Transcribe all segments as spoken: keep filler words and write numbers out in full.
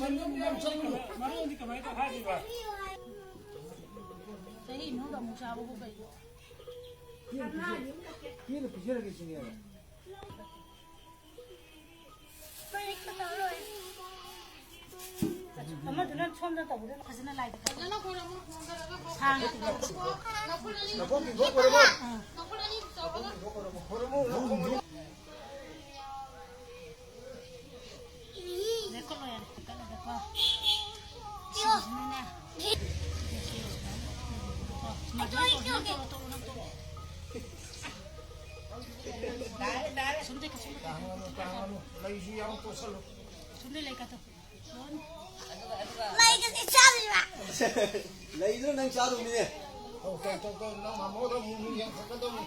ꯃꯔꯣꯟꯗꯤ ꯀꯃꯥꯏꯅ ꯇꯧ ꯍꯥꯏꯗꯣꯏꯕ? ꯆꯍꯤ ꯑꯃꯗ ꯑꯃꯨꯛ ꯆꯥꯕꯕꯨ ꯀꯩꯅꯣ? ꯀꯦꯅ ꯄꯤꯖꯔꯒꯦ ꯁꯤꯅꯦꯕ꯫ ꯑꯃꯗꯨꯅ ꯁꯣꯝꯗ ꯇꯧꯕꯗ ꯐꯖꯅ ꯂꯥꯏꯗ ꯀꯠꯂꯣ꯫ ꯐꯖꯅ ꯈꯣꯏꯔꯝꯃꯣ, ꯈꯣꯡꯗꯔꯒ ꯁꯥꯡꯅ ꯈꯣꯏꯔꯝꯃꯣ꯫ ꯅꯈꯨꯠ ꯑꯅꯤ, ꯅꯈꯨꯠ ꯑꯅꯤ ꯇꯧꯔꯒ ꯂꯦꯞꯀꯠꯂꯣ ꯌꯥꯔꯦ, ꯂꯦꯞꯀꯠꯂꯒꯀꯣ꯫ ꯁꯤꯁꯤꯅꯅꯦ꯫ ꯁꯨꯃꯥꯏꯅ ꯇꯧꯔꯣ, ꯇꯧꯔꯣ, ꯅꯪ ꯇꯧꯔꯣ꯫ ꯁꯣꯝꯗꯩ ꯀꯛ, ꯁꯣꯝꯗꯩ ꯀꯛ, ꯁꯣꯝꯗꯩ ꯀꯛ꯫ ꯂꯩꯁꯨ ꯌꯥꯎ ꯇꯣꯠꯁꯜꯂꯨ꯫ ꯁꯣꯝꯗꯩ ꯂꯩ ꯀꯛꯇꯣ꯫ ꯂꯩꯒꯁꯦ ꯆꯥꯗꯣꯏꯕ꯫ ꯂꯩꯗꯨꯅ ꯅꯪ ꯆꯥꯗꯧꯅꯤꯅꯦ꯫ ꯇꯧ, ꯇꯧ, ꯇꯧ, ꯇꯧ, ꯅꯪ ꯃꯥꯃꯣꯗ ꯑꯃꯨꯛ ꯃꯨꯛ ꯌꯦꯡꯈꯠꯀꯗꯧꯅꯤ꯫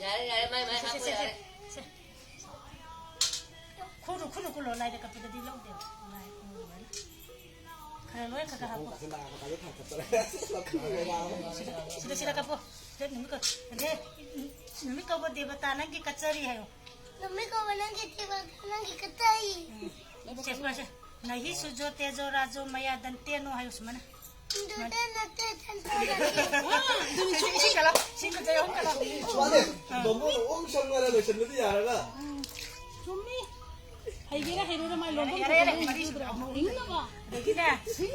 ꯌꯥꯔꯦ, ꯌꯥꯔꯦ, ꯃꯥꯏ, ꯃꯥꯏ ꯁꯦ, ꯁꯦ, ꯍꯥꯞꯄꯣ, ꯁꯦ, ꯁꯦ, ꯌꯥꯔꯦ꯫ ꯁꯦ꯫ ꯈꯨꯔꯨ, ꯈꯨꯔꯨ, ꯈꯨꯔꯨ, ꯂꯥꯏꯗ ꯀꯠꯄꯗꯗꯤ ꯂꯧꯗꯦꯕ꯫ ꯂꯥꯏ ꯈꯨꯔꯨꯝꯕꯅ꯫ ꯈꯔ ꯂꯣꯏ ꯈꯔ ꯈꯔ ꯍꯥꯞꯄꯣ꯫ ꯁꯤꯗ, ꯁꯤꯗ ꯀꯞꯄꯣ꯫ ꯁꯤꯗ ꯅꯨꯃꯤꯠ ꯀꯧ-, ꯑꯗꯩ ꯅꯨꯃꯤꯠ ꯀꯧꯕ ꯗꯦꯕꯇꯥ ꯅꯪꯒꯤ ꯀꯠꯆꯔꯤ ꯍꯥꯏꯌꯣ꯫ ꯅꯨꯃꯤꯠ ꯀꯧꯕ ꯅꯪꯒꯤ ꯗꯦꯕꯇꯥ ꯅꯪꯒꯤ ꯀꯠꯆꯔꯤ꯫ ꯎꯝ꯫ ꯁꯦ, ꯁꯨꯃꯥꯏ ꯁꯦ꯫ ꯅꯍꯤ ꯁꯨꯖꯣ ꯇꯦꯖꯣ ꯔꯥꯖꯣ ꯃꯌꯥ ꯗꯟꯇꯦꯅꯣ ꯍꯥꯏꯌꯨ ꯁꯨꯃꯥꯏꯅ꯫ ꯗꯟꯇꯦ ꯅꯠꯇꯦ, ꯗꯟꯇꯦ ꯅꯠꯇꯦ꯫ ꯏꯁꯤꯡ, ꯏꯁꯤꯡ ꯀꯠꯂꯣ, ꯏꯁꯤꯡ ꯀꯠꯆꯔꯤ, ꯑꯍꯨꯝ ꯀꯠꯂꯣ꯫ ꯃꯥꯅꯦ, ꯕꯥꯃꯣꯟ ꯑꯍꯨꯝ ꯆꯪꯉꯒ ꯂꯣꯏꯁꯤꯟꯕꯗꯤ ꯌꯥꯔꯒ꯫ ꯎꯝ, ꯆꯨꯝꯃꯤ꯫ ꯍꯩꯒꯦꯔꯥ ꯍꯩꯔꯣꯏꯔꯥ ꯃꯥꯏ ꯂꯣꯟꯐꯝ ꯌꯥꯔꯦ, ꯌꯥꯔꯦ, ꯊꯣꯛꯄ ꯃꯔꯤ ꯁꯨꯔꯦ꯫ ꯍꯤꯡꯅꯕ꯫ ꯑꯗꯒꯤꯅꯦ,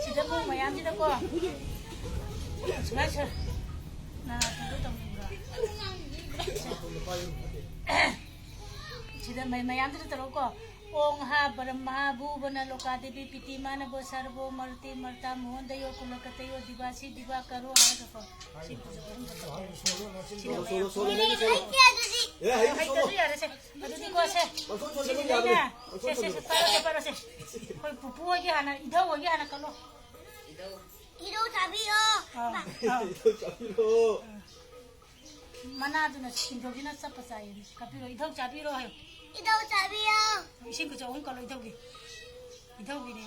ꯁꯤꯗ ꯃꯣꯏ ꯃꯌꯥꯝꯁꯤꯗꯀꯣ꯫ ꯁꯨꯃꯥꯏ ꯁꯨꯔꯦ꯫ ꯅꯥ ꯀꯩꯅꯣ ꯇꯧꯅꯤꯡꯕ꯭ꯔꯣ? ꯁꯤꯗ ꯃꯩ ꯃꯌꯥꯝꯗꯨꯗ ꯇꯧꯔꯣꯀꯣ꯫ ꯑꯣꯡ ꯍꯥ ꯕ꯭ꯔꯍ꯭ꯃ ꯚꯨꯕꯅ ꯂꯣꯀꯥ ꯗꯦꯕꯤ ꯄꯤꯇꯤ ꯃꯥꯅꯕꯣ ꯁꯔꯕꯣ ꯃꯔꯨꯇꯤ ꯃꯔꯨꯇꯥ ꯃꯣꯍꯣꯟ ꯗꯌꯣ ꯀꯨꯂꯀꯇꯌꯣ ꯗꯤꯕꯥꯁꯤ ꯗꯤꯕꯥ ꯀꯔꯣ ꯍꯥꯏꯔꯒꯀꯣ꯫ ꯁꯤ ꯄꯨꯖꯥ ꯑꯍꯨꯝ ꯆꯠꯄ꯫ ꯁꯤꯅ ꯁꯣꯜꯂꯣ, ꯁꯣꯜꯂꯣ, ꯁꯣꯜꯂꯣ, ꯁꯣꯜꯂꯣ, ꯁꯣꯜꯂꯣ꯫ ꯍꯩꯇꯦ ꯑꯗꯨꯗꯤ꯫ ꯑꯦ, ꯍꯩꯇꯦ, ꯁꯣꯜꯂꯣ꯫ ꯍꯩꯇ꯭ꯔꯁꯨ ꯌꯥꯔꯦꯁꯦ꯫ ꯑꯗꯨꯗꯤꯀꯣ ꯁꯦ꯫ ꯄꯪꯁꯣꯟ ꯁꯣꯟꯖꯜꯂꯣ ꯁꯤꯁꯤꯅꯅꯦ꯫ ꯌꯥꯕꯅꯤ꯫ ꯁꯦ, ꯄꯪꯁꯣꯟ ꯁꯦ, ꯁꯦ, ꯁꯣꯟꯖꯜꯂꯣ꯫ ꯄꯥꯏꯔꯣꯁꯦ, ꯄꯥꯏꯔꯣꯁꯦ꯫ ꯑꯩꯈꯣꯏ ꯄꯨꯄꯨ ꯍꯣꯏꯒꯤ ꯍꯥꯟꯅ, ꯏꯙꯧ ꯍꯣꯏꯒꯤ ꯍꯥꯟꯅ ꯀꯠꯂꯣ꯫ ꯏꯙꯧ ꯆꯥꯕꯤꯔꯣ꯫ ꯑꯥ, ꯑꯥ꯫ ꯏꯙꯧ ꯆꯥꯕꯤꯔꯣ꯫ ꯃꯅꯥꯗꯨꯅ ꯁꯤꯡꯗꯣꯛꯁꯤꯅ ꯆꯞꯄ ꯆꯥꯏꯌꯦ꯫ ꯀꯠꯄꯤꯔꯣ, ꯏꯙꯧ ꯆꯥꯕꯤꯔꯣ ꯍꯥꯏꯌꯣ꯫ ꯏꯙꯧ ꯆꯥꯕꯤꯔꯣ꯫ ꯏꯁꯤꯡ ꯈꯨꯠꯆꯧ ꯑꯍꯨꯝ ꯀꯠꯂꯣ, ꯏꯙꯧꯒꯤ꯫ ꯏꯙꯧꯒꯤꯅꯦ꯫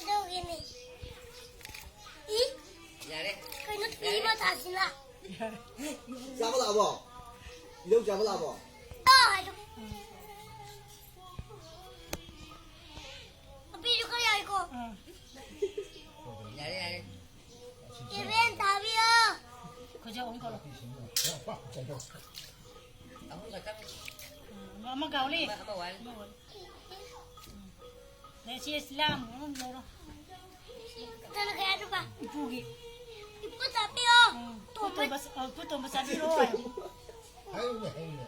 ꯏꯙꯧꯒꯤꯅꯦ꯫ ꯏ? ꯌꯥꯔꯦ꯫ ꯀꯩꯅꯣ ꯊꯨꯝ ꯃꯆꯥꯁꯤꯅ? ꯆꯥꯕ ꯂꯥꯛꯑꯕꯣ? ꯏꯙꯧ ꯆꯥꯕ ꯂꯥꯛꯑꯕꯣ? ꯏꯙꯧ ꯍꯥꯏꯗꯣ꯫ ꯎꯝ꯫ ꯌꯥꯔꯦ, ꯌꯥꯔꯦ꯫ ꯏꯕꯦꯟ ꯊꯥꯕꯤꯌꯣ꯫ ꯑꯩꯈꯣꯏꯁꯦ ꯑꯍꯨꯝ ꯀꯧꯔꯣ꯫ ꯑꯍꯨꯝ ꯈꯛꯇꯪ꯫ ꯎꯝ, ꯑꯃ ꯀꯥꯎꯂꯤ꯫ ꯑꯃ, ꯑꯃ ꯋꯥꯠꯂꯤ꯫ ꯑꯃ ꯋꯥꯠꯂꯤ꯫ ꯎꯝ꯫ ꯑꯗꯩ ꯁꯤ ꯂꯥꯡ ꯑꯃ ꯂꯧꯔꯣ꯫ ꯆꯠꯂꯒꯦ ꯑꯗꯨꯒ꯫ ꯏꯄꯨꯒꯤ꯫ ꯏꯄꯨ ꯊꯥꯕꯤꯌꯣ꯫ ꯎꯝ꯫ ꯇꯣꯝꯕ꯫ ꯏꯄꯨ ꯇꯣꯝꯕ, ꯑ, ꯏꯄꯨ ꯇꯣꯝꯕ ꯆꯥꯕꯤꯔꯣ ꯍꯥꯏꯌꯣ꯫ ꯍꯥꯏꯌꯨꯅꯦ, ꯍꯥꯏꯌꯨꯅꯦ꯫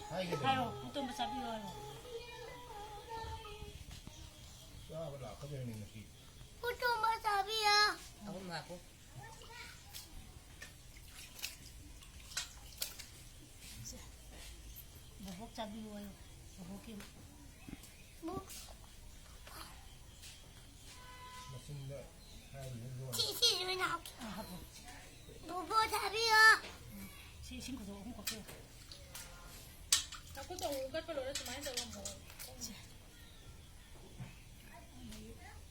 ꯍꯥꯏꯒꯗꯕꯅꯤ꯫ ꯍꯥꯏꯌꯣ, ꯏꯄꯨ ꯇꯣꯝꯕ ꯆꯥꯕꯤꯔꯣ ꯍꯥꯏꯌꯣ꯫ ꯆꯥꯕ ꯂꯥꯛꯀꯗꯣꯏꯅꯤ ꯉꯁꯤ꯫ ꯎꯇꯣꯝꯕ ꯆꯥꯕꯤꯌꯣ꯫ ꯑꯍꯨꯝ ꯍꯥꯞꯄꯨ꯫ ꯕꯣꯕꯣꯛ ꯆꯥꯕꯤꯌꯨ ꯍꯥꯏꯌꯣ꯫ ꯕꯣꯕꯣꯛꯀꯤ꯫ ꯕꯣ-, ꯃꯆꯤꯟꯗ ꯍꯥꯏꯔꯤꯕ ꯂꯣꯟ꯫ ꯁꯤ, ꯁꯤ ꯑꯣꯏꯅ ꯍꯥꯞꯀꯦ꯫ ꯑꯥ, ꯍꯥꯞꯄꯣ꯫ ꯕꯣꯕꯣꯛ ꯆꯥꯕꯤꯌꯣ꯫ ꯁꯤ ꯏꯁꯤꯡ ꯈꯨꯗꯣꯞ ꯑꯍꯨꯝ ꯀꯣꯠꯄꯤꯌꯨ꯫ ꯆꯥꯛꯈꯨꯝ ꯆꯪꯉꯨ ꯀꯠꯄ ꯂꯣꯏꯔ ꯁꯨꯃꯥꯏꯅ ꯇꯧꯔꯝꯃꯣ꯫ ꯁꯦ꯫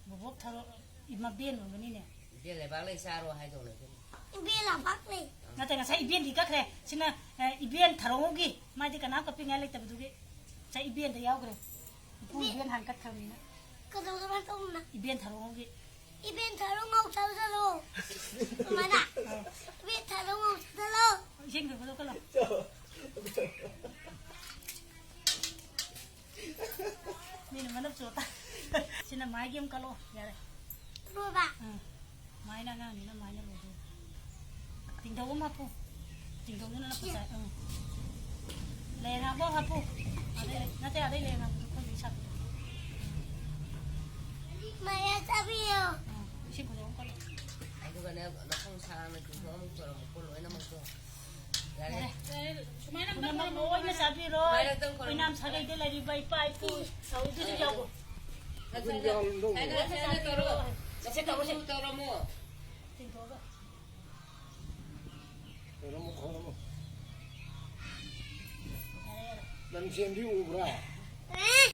ꯕꯣꯕꯣꯛ ꯊꯔꯣ-, ꯏꯃꯥ ꯕꯦꯟ ꯑꯣꯏꯔꯝꯒꯅꯤꯅꯦ꯫ ꯏꯕꯦꯟ ꯂꯩꯕꯥꯛ ꯂꯩ ꯆꯥꯔꯣ ꯍꯥꯏꯗꯧꯅꯦ ꯑꯗꯨꯅ꯫ ꯏꯕꯦꯟ ꯂꯩꯕꯥꯛ ꯂꯩ꯫ ꯅꯠꯇꯦ, ꯉꯁꯥꯏ ꯏꯕꯦꯟꯗꯤ ꯀꯛꯈ꯭ꯔꯦ꯫ ꯁꯤꯅ, ꯑꯦ, ꯏꯕꯦꯟ ꯊꯔꯣꯉꯧꯒꯤ꯫ ꯃꯥꯗꯤ ꯀꯅꯥꯝ ꯀꯞꯄꯤꯉꯥꯏ ꯂꯩꯇꯕꯗꯨꯒꯤ ꯉꯁꯥꯏ ꯏꯕꯦꯟꯗ ꯌꯥꯎꯈ꯭ꯔꯦ꯫ ꯏꯄꯨ ꯏꯕꯦꯟ ꯏꯕꯦꯟ ꯍꯥꯟꯅ ꯀꯠꯈ꯭ꯔꯕꯅꯤꯅ꯫ ꯀꯩꯗꯧꯗꯅ ꯇꯧꯅ? ꯏꯕꯦꯟ ꯊꯔꯣꯉꯧꯒꯤ꯫ ꯏꯕꯦꯟ ꯊꯔꯣꯉꯧ ꯆꯥꯔꯨ ꯆꯠꯂꯣ꯫ ꯁꯨꯃꯥꯏꯅ꯫ ꯑꯥ꯫ ꯏꯕꯦꯟ ꯊꯔꯣꯉꯧ ꯆꯠꯂꯣ꯫ ꯏꯁꯤꯡꯗꯣ ꯈꯨꯗꯣꯛꯀꯠꯂꯣ꯫ ꯃꯤꯅ ꯃꯅꯞ ꯆꯣꯠꯇ꯫ ꯁꯤꯅ ꯃꯥꯏꯒꯤ ꯑꯃ ꯀꯠꯂꯣ꯫ ꯌꯥꯔꯦ꯫ ꯂꯣꯏꯕ꯫ ꯎꯝ꯫ ꯃꯥꯏꯅ ꯑꯉꯥꯡꯅꯤꯅ ꯃꯥꯏꯅ ꯂꯣꯏꯗꯣꯏꯅꯤ꯫ ꯇꯤꯡꯊꯧ ꯑꯃ ꯍꯥꯞꯄꯨ꯫ ꯇꯤꯡꯊꯧꯗꯨꯅ ꯅꯞꯄ ꯆꯥꯏ꯫ ꯎꯝ꯫ ꯂꯩ ꯉꯥꯡꯕ ꯑꯃ ꯍꯥꯞꯄꯨ꯫ ꯑꯗꯩ ꯂꯩ-, ꯅꯠꯇꯦ, ꯑꯗꯩ ꯂꯩ ꯉꯥꯡꯕꯗꯣ ꯑꯩꯈꯣꯏ ꯂꯣꯏ ꯁꯥꯠꯄ꯫ ꯃꯌꯥ ꯆꯥꯕꯤꯌꯣ꯫ ꯎꯝ꯫ ꯏꯁꯤꯡ ꯈꯨꯗꯣꯡ ꯑꯃ ꯀꯠꯂꯣ꯫ ꯑꯗꯨꯒꯅꯦ, ꯃꯈꯣꯡ ꯁꯥꯡꯅ ꯇꯤꯡꯊꯣꯛꯑ ꯑꯃꯨꯛ ꯇꯧꯔꯝꯃꯨꯀꯣ, ꯂꯣꯏꯅꯃꯛꯇꯣ꯫ ꯌꯥꯔꯦ꯫ ꯌꯥꯔꯦ꯫ ꯁꯨꯃꯥꯏꯅ ꯄꯨꯝꯅꯃꯛ ꯂꯣꯏꯅ ꯆꯥꯕꯤꯔꯣ꯫ ꯁꯨꯃꯥꯏꯅ ꯑꯗꯨꯝ ꯈꯣꯏꯔꯝꯃꯨ꯫ ꯑꯩꯈꯣꯏ ꯏꯅꯥꯝ ꯁꯥꯒꯩꯗ ꯂꯩꯔꯤꯕ ꯏꯄꯥ ꯏꯄꯨ ꯇꯧꯗꯨꯁꯨ ꯌꯥꯎꯕ꯫ ꯁꯥꯏꯅ, ꯁꯥꯏꯅ ꯇꯧꯔꯣ꯫ ꯁꯦ ꯇꯧꯔꯁꯦ꯫ ꯇꯧꯔꯝꯃꯣ꯫ ꯇꯤꯡꯊꯣꯛꯑꯒ꯫ ꯈꯣꯏꯔꯝꯃꯨ, ꯈꯣꯏꯔꯝꯃꯨ꯫ ꯌꯥꯔꯦ, ꯌꯥꯔꯦ꯫ ꯂꯟꯆꯦꯟꯕꯤ ꯎꯕ꯭ꯔꯥ? ꯑꯦ,